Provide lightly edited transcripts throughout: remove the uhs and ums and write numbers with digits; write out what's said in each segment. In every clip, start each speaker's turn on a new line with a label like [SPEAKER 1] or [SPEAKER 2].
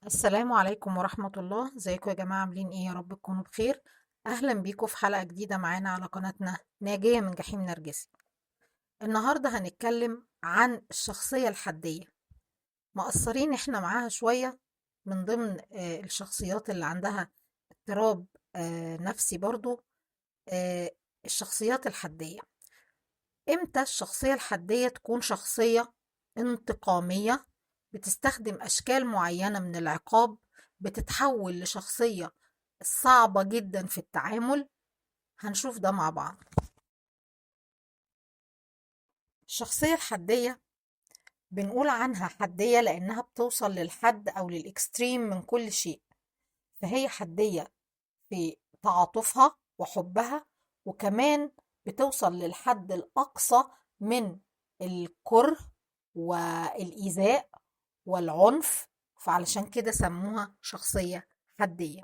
[SPEAKER 1] السلام عليكم ورحمة الله. ازيكم يا جماعة؟ عاملين ايه؟ يا رب تكونوا بخير. اهلا بيكم في حلقة جديدة معانا على قناتنا ناجية من جحيم نرجسي. النهاردة هنتكلم عن الشخصية الحدية. مقصرين احنا معاها شوية، من ضمن الشخصيات اللي عندها اضطراب نفسي برضو، الشخصيات الحدية. امتى الشخصية الحدية تكون شخصية انتقامية بتستخدم أشكال معينة من العقاب، بتتحول لشخصية صعبة جدا في التعامل؟ هنشوف ده مع بعض. الشخصية الحدية بنقول عنها حدية لأنها بتوصل للحد أو للإكستريم من كل شيء، فهي حدية في تعاطفها وحبها، وكمان بتوصل للحد الأقصى من الكره والإيذاء والعنف، فعلشان كده سموها شخصية حدية.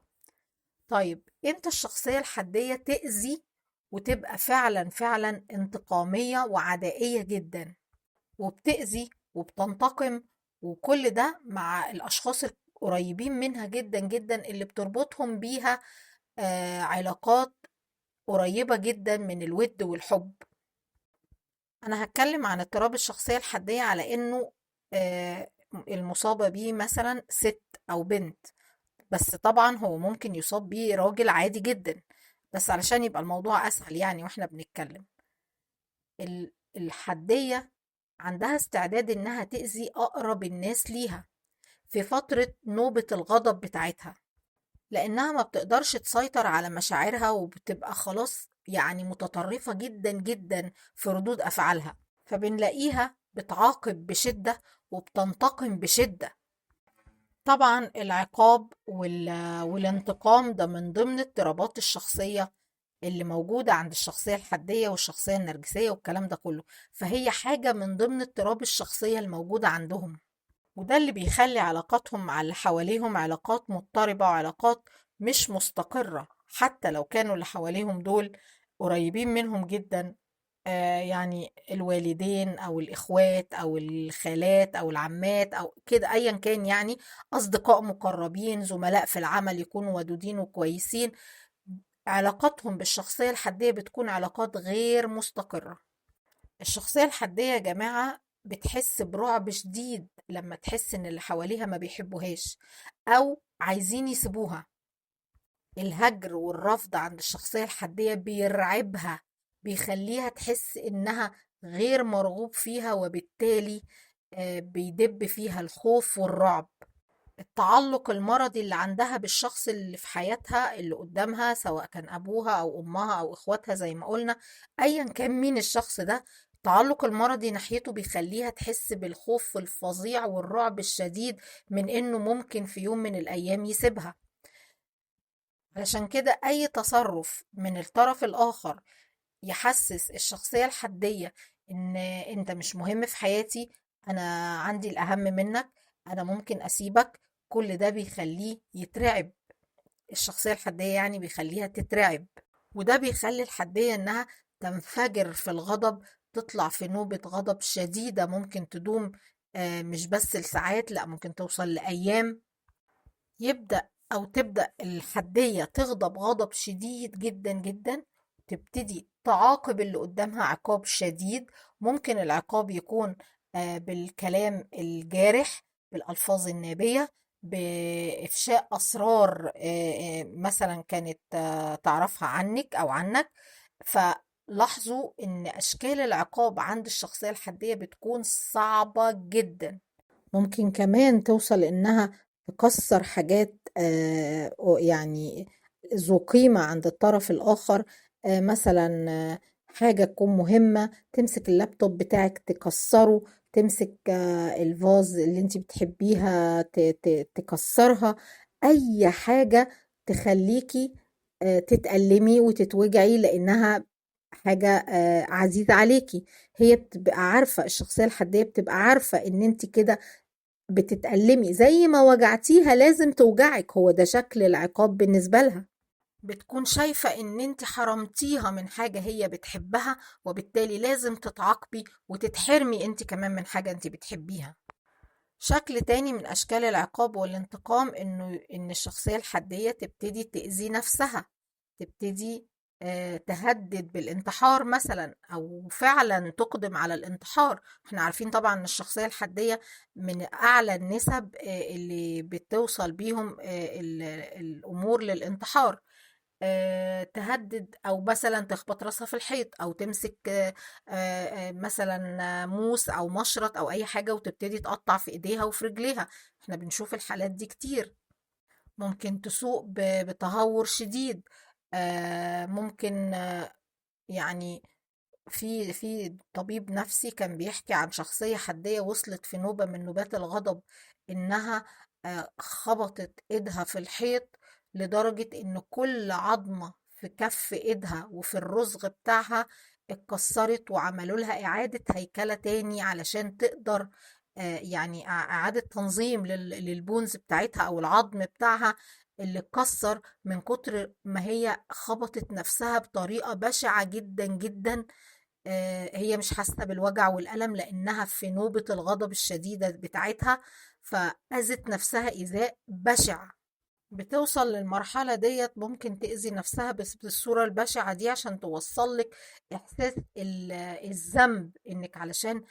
[SPEAKER 1] طيب امتى الشخصية الحدية تأذي وتبقى فعلا فعلا انتقامية وعدائية جدا وبتأذي وبتنتقم، وكل ده مع الأشخاص القريبين منها جدا جدا اللي بتربطهم بيها علاقات قريبة جدا من الود والحب؟ أنا هتكلم عن اضطراب الشخصية الحدية على إنه المصابة بيه مثلا ست أو بنت، بس طبعا هو ممكن يصاب بيه راجل عادي جدا، بس علشان يبقى الموضوع أسهل يعني وإحنا بنتكلم. الحدية عندها استعداد إنها تأذي أقرب الناس ليها في فترة نوبة الغضب بتاعتها، لأنها ما بتقدرش تسيطر على مشاعرها وبتبقى خلاص متطرفة جدا جدا في ردود أفعالها، فبنلاقيها بتعاقب بشدة وبتنتقم بشدة. طبعا العقاب والانتقام ده من ضمن اضطرابات الشخصية اللي موجودة عند الشخصية الحدية والشخصية النرجسية والكلام ده كله، فهي حاجة من ضمن اضطراب الشخصية الموجودة عندهم، وده اللي بيخلي علاقاتهم مع اللي حواليهم علاقات مضطربة وعلاقات مش مستقرة، حتى لو كانوا اللي حواليهم دول قريبين منهم جدا، يعني الوالدين أو الإخوات أو الخالات أو العمات أو كده، أيا كان، أصدقاء مقربين، زملاء في العمل يكونوا ودودين وكويسين، علاقاتهم بالشخصية الحدية بتكون علاقات غير مستقرة. الشخصية الحدية يا جماعة بتحس برعب شديد لما تحس إن اللي حواليها ما بيحبوهاش أو عايزين يسيبوها. الهجر والرفض عند الشخصية الحدية بيرعبها، بيخليها تحس إنها غير مرغوب فيها، وبالتالي بيدب فيها الخوف والرعب. التعلق المرضي اللي عندها بالشخص اللي في حياتها اللي قدامها، سواء كان أبوها أو أمها أو إخواتها زي ما قلنا، أيا كان مين الشخص ده، التعلق المرضي ناحيته بيخليها تحس بالخوف الفظيع والرعب الشديد من إنه ممكن في يوم من الأيام يسيبها. علشان كده أي تصرف من الطرف الآخر يحسس الشخصية الحدية إن أنت مش مهم في حياتي، أنا عندي الأهم منك، أنا ممكن أسيبك، كل ده بيخليه يترعب. الشخصية الحدية بيخليها تترعب، وده بيخلي الحدية إنها تنفجر في الغضب، تطلع في نوبة غضب شديدة ممكن تدوم مش بس لساعات، لا ممكن توصل لأيام. يبدأ أو تبدأ الحدية تغضب غضب شديد جدا جدا، تبتدي تعاقب اللي قدامها عقاب شديد. ممكن العقاب يكون بالكلام الجارح، بالألفاظ النابية، بإفشاء أسرار، مثلا كانت تعرفها عنك أو عنك. فلاحظوا إن أشكال العقاب عند الشخصية الحدية بتكون صعبة جدا. ممكن كمان توصل إنها تكسر حاجات ذو قيمة عند الطرف الآخر، مثلا، حاجة تكون مهمة، تمسك اللابتوب بتاعك تكسره، تمسك الفاز اللي انت بتحبيها تكسرها، أي حاجة تخليكي تتألمي وتتوجعي لأنها حاجة عزيزة عليكي. هي بتبقى عارفة، الشخصية الحدية بتبقى عارفة ان انت كده بتتألمي، زي ما وجعتيها لازم توجعك، هو ده شكل العقاب بالنسبة لها. بتكون شايفة ان انت حرمتيها من حاجة هي بتحبها، وبالتالي لازم تتعاقبي وتتحرمي انت كمان من حاجة انت بتحبيها. شكل تاني من أشكال العقاب والانتقام إن الشخصية الحدية تبتدي تأذي نفسها، تبتدي تهدد بالانتحار مثلا، أو فعلا تقدم على الانتحار. احنا عارفين طبعا إن الشخصية الحدية من أعلى النسب اللي بتوصل بيهم الأمور للانتحار. تهدد أو مثلا تخبط راسها في الحيط، أو تمسك مثلا موس أو مشرط أو أي حاجة وتبتدي تقطع في إيديها وفي رجليها. احنا بنشوف الحالات دي كتير. ممكن تسوق بتهور شديد، ممكن يعني في طبيب نفسي كان بيحكي عن شخصية حدية وصلت في نوبة من نوبات الغضب إنها خبطت إيدها في الحيط لدرجة إن كل عظمة في كف إيدها وفي الرزغ بتاعها اتكسرت، وعملوا لها إعادة هيكلة تاني علشان تقدر يعني إعادة تنظيم للبونز بتاعتها أو العظم بتاعها اللي اتكسر من كتر ما هي خبطت نفسها بطريقة بشعة جدا جدا. هي مش حاسة بالوجع والألم لأنها في نوبة الغضب الشديدة بتاعتها، فأذت نفسها إيذاء بشع. بتوصل للمرحلة ديت ممكن تأذي نفسها بس بالصورة البشعة دي عشان توصل لك إحساس الذنب، إنك علشان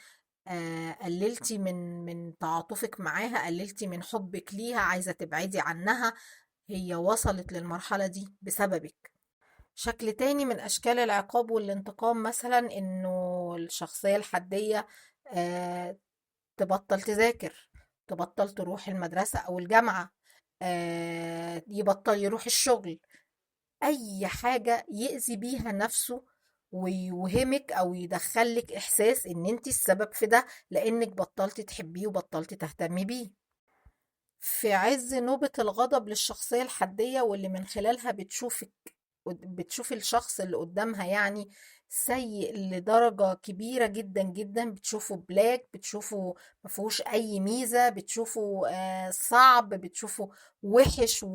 [SPEAKER 1] قللتي من تعاطفك معاها، قللتي من حبك ليها، عايزة تبعدي عنها. هي وصلت للمرحلة دي بسببك. شكل تاني من أشكال العقاب والانتقام مثلا إنه الشخصية الحدية تبطل تذاكر، تبطل تروح المدرسة أو الجامعة، يبطل يروح الشغل، أي حاجة يأذي بيها نفسه ويوهمك أو يدخلك إحساس إن أنت السبب في ده لأنك بطلتي تحبيه وبطلتي تهتمي بيه. في عز نوبة الغضب للشخصية الحدية واللي من خلالها بتشوف الشخص اللي قدامها يعني سيء لدرجة كبيرة جدا جدا، بتشوفه بلاك، بتشوفه مفيهوش أي ميزة، بتشوفه صعب، بتشوفه وحش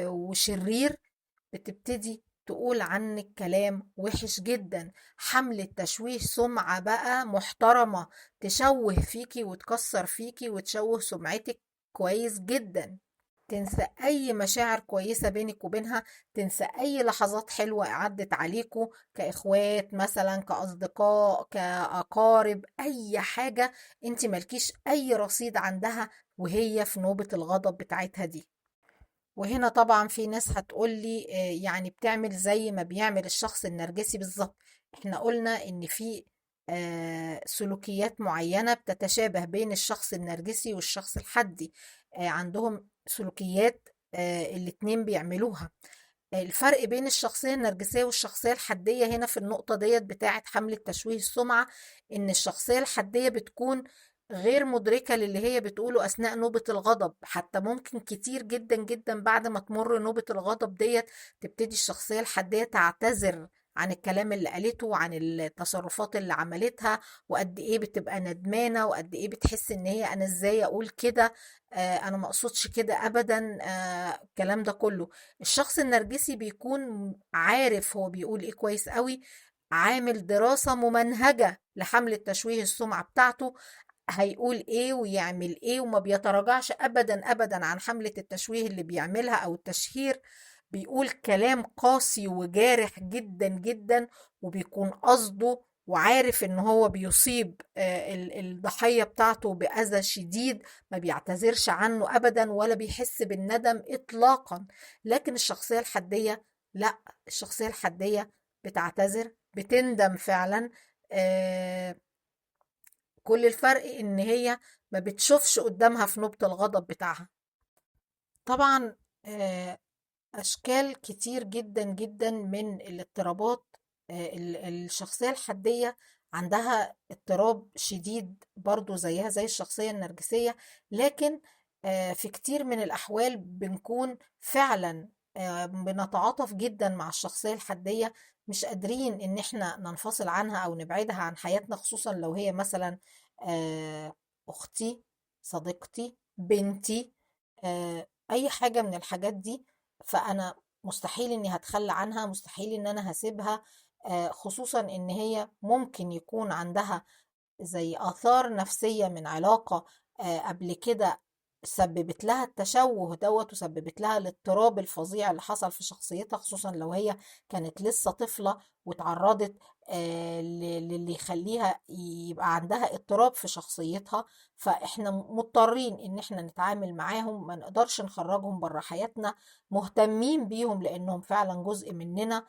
[SPEAKER 1] وشرير، بتبتدي تقول عنك كلام وحش جدا، حملة تشويه سمعة بقى محترمة تشوه فيكي وتكسر فيكي وتشوه سمعتك كويس جدا. تنسى أي مشاعر كويسة بينك وبينها، تنسى أي لحظات حلوة عدت عليكو كإخوات مثلا، كأصدقاء، كأقارب، أي حاجة انت مالكيش أي رصيد عندها وهي في نوبة الغضب بتاعتها دي. وهنا طبعا في ناس هتقولي يعني بتعمل زي ما بيعمل الشخص النرجسي بالظبط. احنا قلنا ان في سلوكيات معينة بتتشابه بين الشخص النرجسي والشخص الحدي، عندهم سلوكيات الاتنين بيعملوها. الفرق بين الشخصية النرجسية والشخصية الحدية هنا في النقطة ديت بتاعة حملة تشويه السمعة، إن الشخصية الحدية بتكون غير مدركة للي هي بتقوله أثناء نوبة الغضب، حتى ممكن كتير جدا جدا بعد ما تمر نوبة الغضب ديت تبتدي الشخصية الحدية تعتذر عن الكلام اللي قالته وعن التصرفات اللي عملتها، وقد ايه بتبقى ندمانة، وقد ايه بتحس ان هي انا ازاي اقول كده، انا ما اقصدش كده ابدا، الكلام ده كله. الشخص النرجسي بيكون عارف هو بيقول ايه كويس قوي، عامل دراسة ممنهجة لحملة تشويه السمعة بتاعته، هيقول ايه ويعمل ايه، وما بيتراجعش ابدا ابدا عن حملة التشويه اللي بيعملها او التشهير. بيقول كلام قاسي وجارح جدا جدا، وبيكون قصده وعارف ان هو بيصيب الضحية بتاعته بأذى شديد، ما بيعتذرش عنه ابدا ولا بيحس بالندم اطلاقا. لكن الشخصية الحدية لا، الشخصية الحدية بتعتذر، بتندم فعلا. كل الفرق ان هي ما بتشوفش قدامها في نوبة الغضب بتاعها. طبعا أشكال كتير جدا جدا من الاضطرابات. الشخصية الحدية عندها اضطراب شديد برضو زيها زي الشخصية النرجسية، لكن في كتير من الأحوال بنكون فعلا بنتعاطف جدا مع الشخصية الحدية، مش قادرين إن احنا ننفصل عنها أو نبعدها عن حياتنا، خصوصا لو هي مثلا أختي، صديقتي، بنتي، أي حاجة من الحاجات دي، فأنا مستحيل إني هتخلى عنها، مستحيل إن أنا هسيبها، خصوصا إن هي ممكن يكون عندها زي آثار نفسية من علاقة قبل كده سببت لها التشوه دوت وسببت لها الاضطراب الفظيع اللي حصل في شخصيتها، خصوصا لو هي كانت لسه طفلة وتعرضت للي يخليها يبقى عندها اضطراب في شخصيتها. فاحنا مضطرين ان احنا نتعامل معاهم، ما نقدرش نخرجهم بره حياتنا، مهتمين بيهم لانهم فعلا جزء مننا،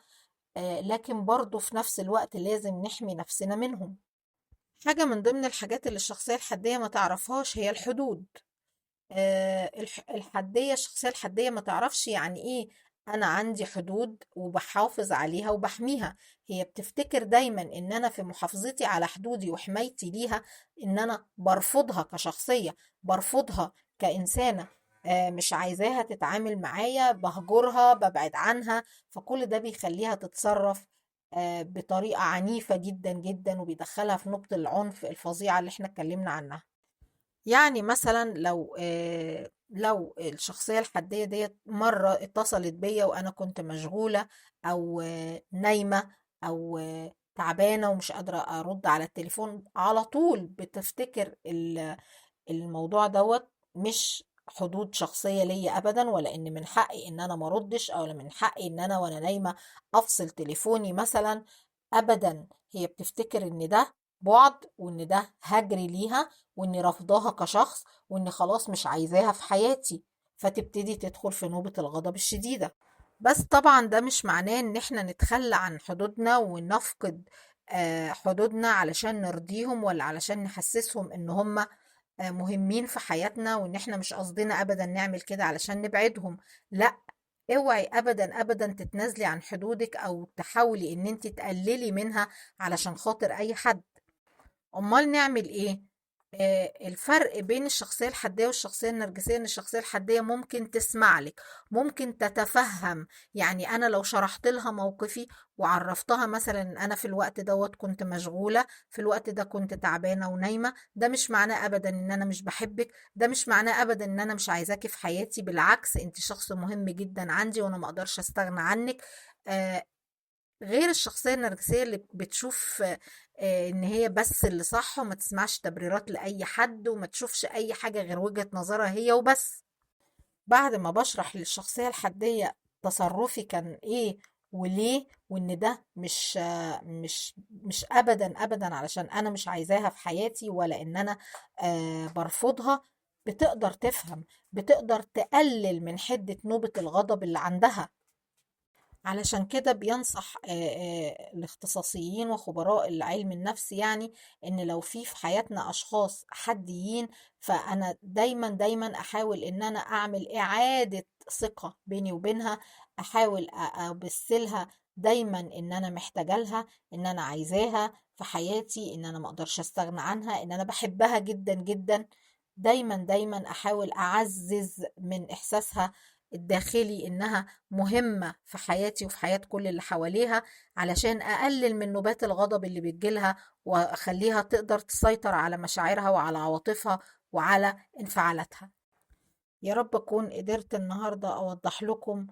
[SPEAKER 1] لكن برضو في نفس الوقت لازم نحمي نفسنا منهم. حاجة من ضمن الحاجات اللي الشخصية الحدية ما تعرفهاش هي الحدود. الشخصية الحدية ما تعرفش يعني ايه انا عندي حدود وبحافظ عليها وبحميها. هي بتفتكر دايما ان انا في محافظتي على حدودي وحمايتي ليها ان انا برفضها كشخصية، برفضها كإنسانة، مش عايزاها تتعامل معايا، بهجرها، ببعد عنها. فكل ده بيخليها تتصرف بطريقة عنيفة جدا جدا، وبيدخلها في نقطة العنف الفظيعة اللي احنا اتكلمنا عنها. يعني مثلا لو الشخصية الحدية ديت مرة اتصلت بيا وأنا كنت مشغولة أو نايمة أو تعبانة ومش قادرة أرد على التليفون، على طول بتفتكر الموضوع دوت مش حدود شخصية ليا أبدا، ولا إن من حقي إن أنا ما أردش، أو من حقي إن أنا وأنا نايمة أفصل تليفوني مثلا. أبدا، هي بتفتكر إن ده بعد وإن ده هجري ليها وإني رافضاها كشخص وإني خلاص مش عايزاها في حياتي، فتبتدي تدخل في نوبة الغضب الشديدة. بس طبعا ده مش معناه إن إحنا نتخلى عن حدودنا ونفقد حدودنا علشان نرضيهم ولا علشان نحسسهم إن هم مهمين في حياتنا وإن إحنا مش قصدنا أبدا نعمل كده علشان نبعدهم. لا، اوعي أبدا أبدا تتنازلي عن حدودك أو تحاولي إن أنت تقللي منها علشان خاطر أي حد. أمال نعمل إيه؟ الفرق بين الشخصية الحدية والشخصية النرجسية إن الشخصية الحدية ممكن تسمع لك، ممكن تتفهم. يعني أنا لو شرحت لها موقفي وعرفتها مثلا إن أنا في الوقت دوت كنت مشغولة، في الوقت ده كنت تعبانة ونايمة، ده مش معناه أبدا إن أنا مش بحبك، ده مش معناه أبدا إن أنا مش عايزاكي في حياتي، بالعكس أنت شخص مهم جدا عندي وأنا ما أقدرش أستغنى عنك. غير الشخصية النرجسية اللي بتشوف إن هي بس اللي صح وما تسمعش تبريرات لأي حد وما تشوفش أي حاجة غير وجهة نظرها هي وبس. بعد ما بشرح للشخصية الحدية تصرفي كان إيه وليه، وإن ده مش أبدا أبدا علشان أنا مش عايزاها في حياتي ولا إن أنا برفضها، بتقدر تفهم، بتقدر تقلل من حدة نوبة الغضب اللي عندها. علشان كده بينصح الاختصاصيين وخبراء العلم النفسي ان لو في حياتنا اشخاص حديين، فانا دايما دايما احاول ان انا اعمل اعادة ثقة بيني وبينها، احاول ابثلها دايما ان انا محتاجة لها، ان انا عايزاها في حياتي، ان انا ما اقدرش استغنى عنها، ان انا بحبها جدا جدا. دايما دايما احاول اعزز من احساسها الداخلي إنها مهمة في حياتي وفي حياة كل اللي حواليها، علشان أقلل من نوبات الغضب اللي بتجيلها وأخليها تقدر تسيطر على مشاعرها وعلى عواطفها وعلى انفعالاتها. يا رب أكون قدرت النهاردة أوضح لكم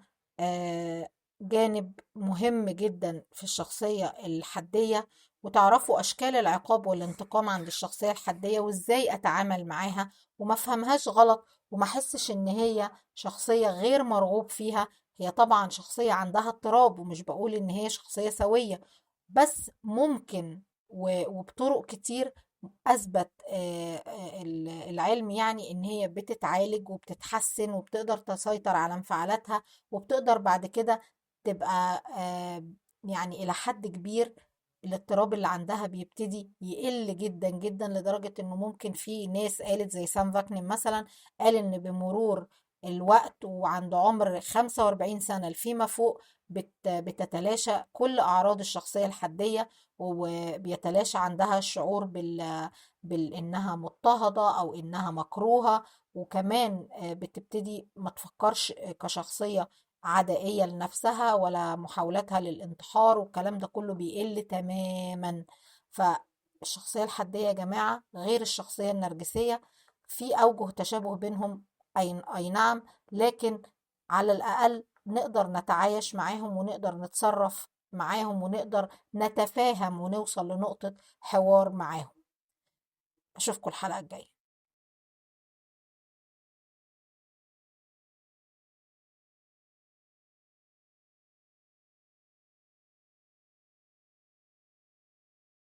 [SPEAKER 1] جانب مهم جدا في الشخصية الحدية، وتعرفوا أشكال العقاب والانتقام عند الشخصية الحدية وإزاي أتعامل معاها وما أفهمهاش غلط وما أحسش إن هي شخصية غير مرغوب فيها. هي طبعا شخصية عندها اضطراب، ومش بقول إن هي شخصية سوية، بس ممكن وبطرق كتير أثبت العلم إن هي بتتعالج وبتتحسن وبتقدر تسيطر على انفعالاتها، وبتقدر بعد كده تبقى إلى حد كبير الاضطراب اللي عندها بيبتدي يقل جدا جدا، لدرجة انه ممكن في ناس قالت زي سام فاكنين مثلا، قال ان بمرور الوقت وعند عمر 45 سنة فيما فوق بتتلاشى كل أعراض الشخصية الحدية، وبيتلاشى عندها الشعور إنها مضطهدة أو إنها مكروهة، وكمان بتبتدي ما تفكرش كشخصية عدائية لنفسها ولا محاولاتها للانتحار، والكلام ده كله بيقل تماما. فالشخصية الحدية يا جماعة غير الشخصية النرجسية، في أوجه تشابه بينهم أي نعم، لكن على الأقل نقدر نتعايش معاهم ونقدر نتصرف معاهم ونقدر نتفاهم ونوصل لنقطة حوار معاهم. أشوفكم الحلقة الجاية.